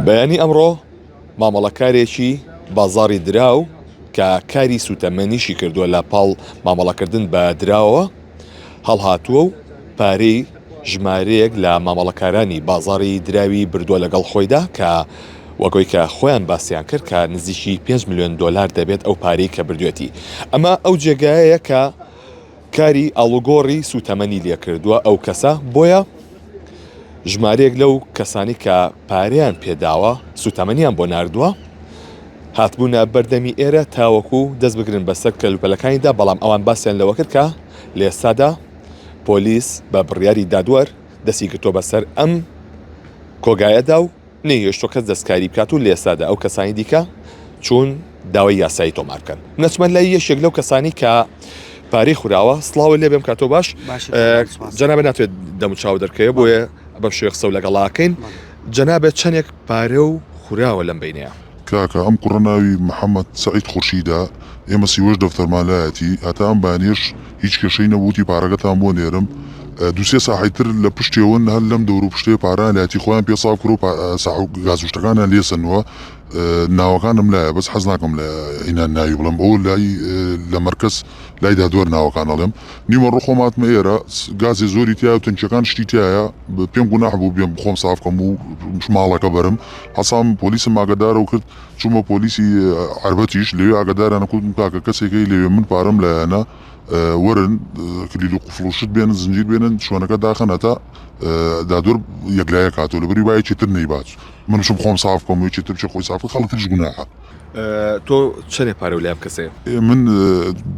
بەیانی ئەمڕۆ مامەڵەکارێکی بازاڕی دراو کە کاری سوتەمەنیشی کردووە لە پاڵ مامەڵەکردن بە دراوەوە هەڵهاتووە و پارەی ژمارەیەک لە مامەڵەکارانی بازاڕی دراوی بردووە لەگەڵ خۆیدا کە وەکەوەی کە خۆیان باسیان کرد کە نزیکی 5 ملیۆن دۆلار دەبێت ئەو پارەی کە بردوێتی ئەمە ئەو جێگایەیە کە کاری ئاڵوگۆڕی سووتەمەنی لێکردووە ئەو کەسە، بۆیە ژمارەیەک لەو کەسانی کە پارەیان پێداوە سووتەمەنیان بۆ ناردووە هاتبوونە بەردەمی ئێرە تاوەکو دەست بگرن بەسەر کەلوپەلەکانیدا، بەڵام ئەوان باسیان لەوە کرد کە لە ئێستادا پۆلیس بە بڕیاری دادوەر دەستی گرتووە بەسەر ئەم کۆگایەدا و نەیهێشتووە کەس دەستکاری بکات و لێستادا ئەو کەسانی دیکە چوون داوای یاسایی تۆمار بکەن. نەچمە لای یەکێک لەو کەسانی کە پارەی خوراوە سڵاوە لێ بێم کاتۆ باش جەنابە ناتوێت دەموچاو دەرکەوێ بۆیە بەم شێوەیە قسە و لەگەڵاکەین جەنابە چەندێک پارە و خوراوە لەم بینەیە؟ کاکە ئەم کوڕە ناوی محەمەد سەعید خورشیدە ئێمە سیوەش دەفتەرمان لایەتی هەتا ئەم بەیانیەش هیچ کێشەی نەبوو وتی پارەکەتان بۆ نێرم دوو سێ ساحەی تر لە پشتێوەن هەر لەم دەور و پشتێ پارەیان لایەتی خۆیان پێ ساف کرد و ساح و گاز و شتەکانیان لێ سەنووە ناوەکانم لایە بەس حەز ناکەم لە ئینان ناوی بڵێم ئەو لای لە مەرکەز لای دادوەر ناوەکان ئەڵێم نیوەڕۆ خۆم هاتمە ئێرە گازێ زۆری تایە و تەنکیەکان شتی تایە پێم گوناح بوو بێم خۆم ساف کەم و ماڵەکە بەرم حەسام پۆلیسم ئاگادارەو کرد چوومە پۆلیسی عەربەتیش لەوێ ئاگاداریان کردم کاکە کەسێک هەیە لەوێ من پارەم لایەنە وەرن کلیل و قفڵ و شت بێنن زنجیر بێنن شوێنەکە داخەن هەتا دادوەر یەکلایە کاتەوە لەبەری با یەکێ تر نەیبات من بچم خۆم ساف بکەم و یەکێ تر بچێ خۆی ساف بکە خەڵک تریش گوناحە. تۆ چەنێ پارەو لای ئەم کەسەیە؟ من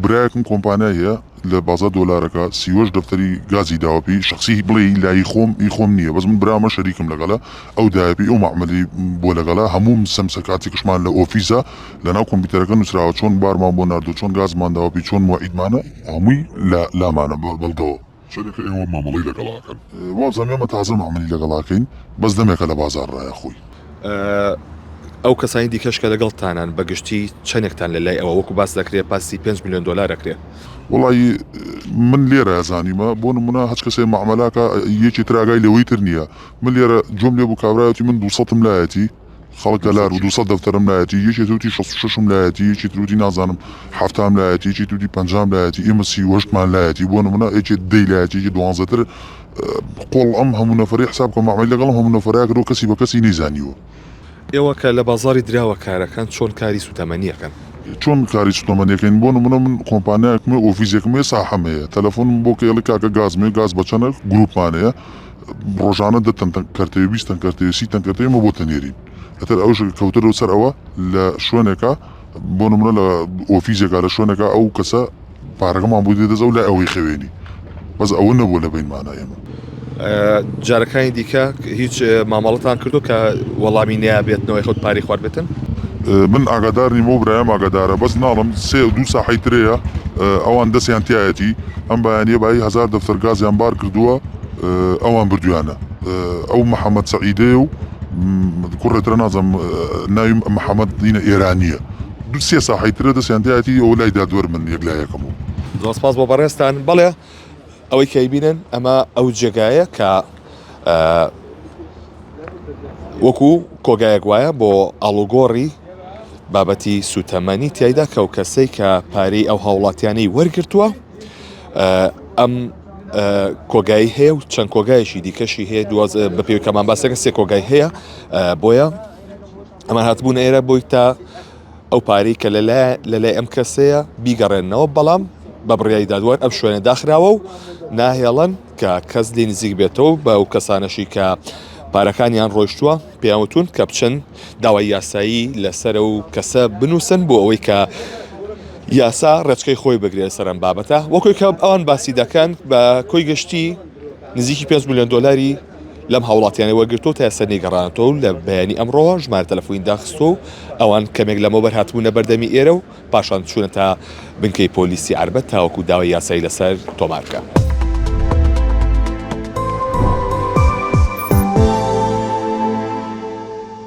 برایەکم کۆمپانیای هەیە لە بازاڕ دۆلارەکە سیوەش دەفتەری گازی داوە پێی شەخسی بڵێی لای خۆم ئی خۆم نییە بەس من برامە شەریکم لەگەڵە ئەو دایە پێی ئەو مەعمەلی بۆ لەگەڵە هەمووم سەمسە کاتێکشمان لە ئۆفیسە لەناو کۆمپیوتەرەکە نووسراوە چۆن بارمان بۆ ناردووە چۆن گازمان داوە پێی چۆن مواعیدمانە هەمووی لە لامانە بە بەڵگەوە. چەنێکە ئێوە مامەڵەی لەگەڵ ئەکەن؟ وابزانم ئێمە تازە مامەلی لەگەڵ ئەکەین بەس دەمێکە لە بازاڕایە خۆی. ئەو کەسانی دیکەش کە لەگەڵتانان بە گشتی چەنێکتان لە لای ئەوە وەکو باس دەکرێ باسی 5 ملیۆن دۆلار ئەکرێ؟ وەڵایی من لێرە زانیمە بۆ نمونە هەچ کەسێ مەعمەلاکە یەکێ تر ئاگای لەوەی تر نییە من لێرە گوێم لێ بوو کابرا وتی من دووسەتم لایەتی خەڵک لە لار بوو 200 دەفتەرم لایەتی یەکێ تر وتی 66م لایەتی یەکێ تر وتی نازانم حەفتام لایەتی یەکێ تر وتی پەنجام لایەتی ئێمە 38مان لایەتی بۆ نمونە یەکێ دەی لایەتی یەکێ دوانزەتر قۆڵ ئەم هەموو نەفەرەی حساب کە مەعمەلی لەگەڵ ئەم هەموو نەفەرەیا کردووە کەسی بە کەسی نەیزانیوە. ئێوە کە لە بازاڕی دراوە کارەکەن چۆن کاری سوتەمەنی ئەکەن؟ چۆن کاری سوتەمەنی ئەکەین بۆ نمونە من کۆمپانیایەکم هەیە ئۆفیسێکم هەیە ساحەم هەیە تەلەفۆنم بۆ کەی ئەڵێ کاکە گازم هەیە گاز بە چەنە گروپمان هەیە ڕۆژانە دە تەن کەرتەوێ 20 تەن کەرتەوێ 30 تەن کەرتەوێ ئێمە بۆت ئەنێرین ئەتر ئەوش کەوتەرەوە سەر ئەوە لە شوێنێکا بۆ نمونە لە ئۆفیسێکا لە شوێنێکا ئەو کەسە پارەکەمان بۆ دێ دەست ئەو لای ئەوەی خەوێنی بەس ئەوە نەبووە لە بەینمانا ئێمە. جارەکانی دیکە هیچ مامەڵەتان کردو کە وەڵامی نەیابێتنەوەی خۆت پارەی خواردبێتن؟ من ئاگادار نیم ئەو برایم ئاگادارە بەس ناڵم سێ دوو ساحەی ترەیە ئەوان دەستیان تایەتی ئەم بەیانیە بایی هەزار دەفتەر گازیان بار کردووە ئەوان بردویانە ئەو محەممەد سەعیدەیە و کوڕێترە نازم ناوی محەممەد دینە ئێرانیە دوو سێ ساحەی ترە دەستیان تایەتی ئەوە لای دادوەر من یەکلایەکەم و. زۆر سپاس بۆ بەڕێزتان. بەڵێ ئەوەی کە ئەیبینن ئەمە ئەو جێگایە کە وەکو کۆگایەک وایە بۆ ئاڵوگۆڕی بابەتی سوتەمەنی تیایدا کە و کەسەی کە پارەی ئەو هاوڵاتیانەی وەرگرتووە ئەم کۆگایی هەیە و چەند کۆگایەکی دیکەشی هەیە دواز بە پێی کەمان باسەکە سێ کۆگای هەیە بۆیە ئەمان هاتبوون ئێرە بۆی تا ئەو پارەی کە لەلای ئەم کەسەیە بیگەڕێننەوە، بەڵام بە بڕیاری دادوەر ئەم شوێنە داخراوە و ناهێڵن کە کەس لێ نزیک بێتەوە بە ئەو کەسانەشی کە پارەکانیان ڕۆیشتووە پێیان وتون کە بچن داوای یاسایی لەسەر ئەو کەسە بنووسن بۆ ئەوەی کە یاسا ڕێچکەی خۆی بگرێت سەر ئەم بابەتە وەکوی کە ئەوان باسی دەکەن بە کۆی گشتی نزیکی 5 میلیۆن دۆلاری لەم هاوڵاتیانەی وەرگرتووە تا ئێستا نەیگەڕانەتەوە و لە بەیانی ئەمڕۆوە ژمارە تەلەفۆنی داخستووە و ئەوان کەمێک لەمەوبەر هاتبوونە بەردەمی ئێرە و پاشان چوونەتە بنکەی پۆلیسی عەربەت تاوەکو داوای یاسایی لەسەر تۆمار بکەن.